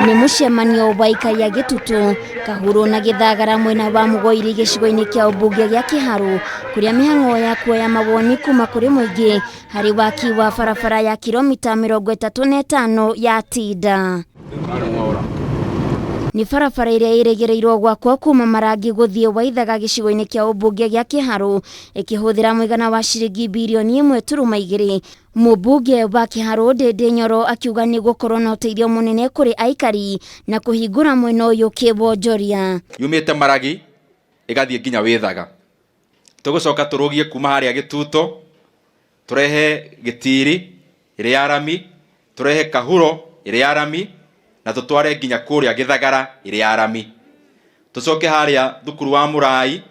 Nĩ mũcemanio wa aikari a Gĩtutũ, Kahuro na Gĩthagara mwena wa Mũgoiri gĩcigo-inĩ kĩa ũmbunge gĩa Kĩharũ kũrĩa mĩhang'o ya kuoya mawoni kuma kũrĩ mũingĩ harĩ waki wa barabara ya kilomita 35 ya Tinda. Nĩ barabara ĩrĩa ĩrĩgĩrĩirwo gwakwo kuma Marangi gũthiĩ Waithaga gĩcigo-inĩ kĩa ũmbunge gĩa Kĩharũ ĩkĩhũthĩra mũigana wa ciringi birioni 1.2. Mũmbunge wa Kĩharũ Ndĩndĩ Nyoro akiuga nĩ gũkorwo na ũteithio mũnene kũrĩ aikari na kũhingũra mwena ũyũ kĩwonjoria. Yumĩte Maragi ĩgathiĩ nginya Wĩthaga. Tũgũcoka tũrũgie kuma harĩa Gĩtuto, tũrehe Gĩtiri ĩrĩ ya rami, tũrehe Kahuro ĩrĩ ya rami, na tũtware nginya kũrĩa Gĩthagara ĩrĩ ya rami. Tũcoke harĩa thukuru wa Mũrai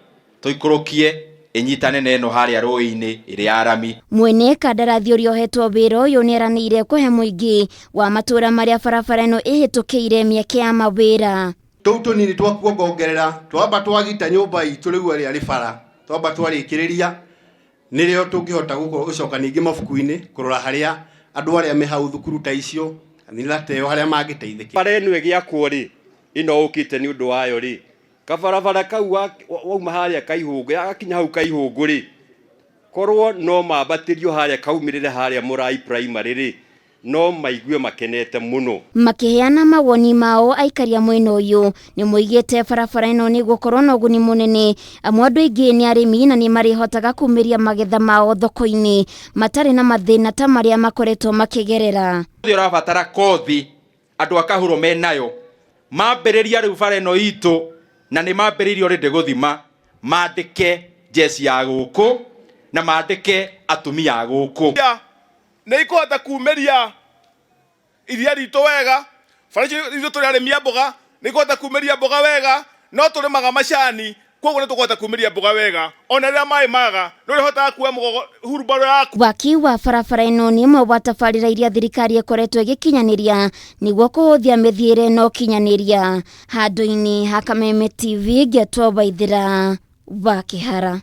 tũikũrũkie ĩnyitane na ĩno harĩa rũĩ-inĩ ĩrĩ ya rami. Mwene kandarathi ũrĩa ũhetwo wĩra ũyũ nĩeranĩire kũhe mũingĩ wa matũũra marĩa barabara ĩno ĩhĩtũkĩire mĩeke ya mawĩra. Tũu tũnini twa kuongongerera twamba twagita nyũmba itũ rĩu ĩrĩa ĩrĩ bara twamba twarĩkĩrĩria nĩrĩo tũngĩhota gũcoka ningĩ mabuku-inĩ kũrora harĩa andũ arĩa me hau thukuru ta icio kanitha ta ĩyo harĩa mangĩteithĩkĩra. Bara ĩno ĩgĩakwo rĩ, ĩno ũkĩte nĩ ũndũ wayo rĩ, kabarabara kau wauma harĩa Kaihũngũ, yagakinya hau Kaihũngũ rĩ, korwo no mambatĩrio harĩa kaumĩrĩre harĩa Mũrai Primary rĩ, no maigue makenete mũno. Makĩheana mawoni mao aikari a mwena ũyũ nĩ moigĩte barabara ĩno nĩ gũkorwo na ũguni mũnene amu andũ aingĩ nĩ arĩmi na nĩ marĩhotaga kumĩria magetha mao thoko-inĩ matarĩ na mathĩna ta marĩa makoretwo makĩgerera. Ũrĩa ũrabatara kothi andũ a Kahuro menayo mambĩrĩria rĩu bara ĩno itũ na nĩ mambĩrĩirie already gũthima mandĩke jeshi ya gũkũ na mandĩke atumia a gũkũ. Nĩ ikũhota kumĩria iria ritũ wega, bara icio ithuĩ tũrĩ arĩmi a mboga, nĩ ikũhota kumĩria mboga wega, no tũrĩmaga macani, koguo nĩ tũkũhota kumĩria mboga wega, ona rĩrĩa maĩ maga, nĩ ũrĩhotaga kuoya mũgogo hurumbarũ yaku. Waki wa barabara ĩno nĩ ĩmwe wa tabarĩra iria thirikari ĩkoretwo ĩgĩkinyanĩria nĩguo kũhũthia mĩthiĩre na ũkinyanĩria. Handũ-inĩ ha Kameme TV ngetwo Waithĩra wa Kĩhara.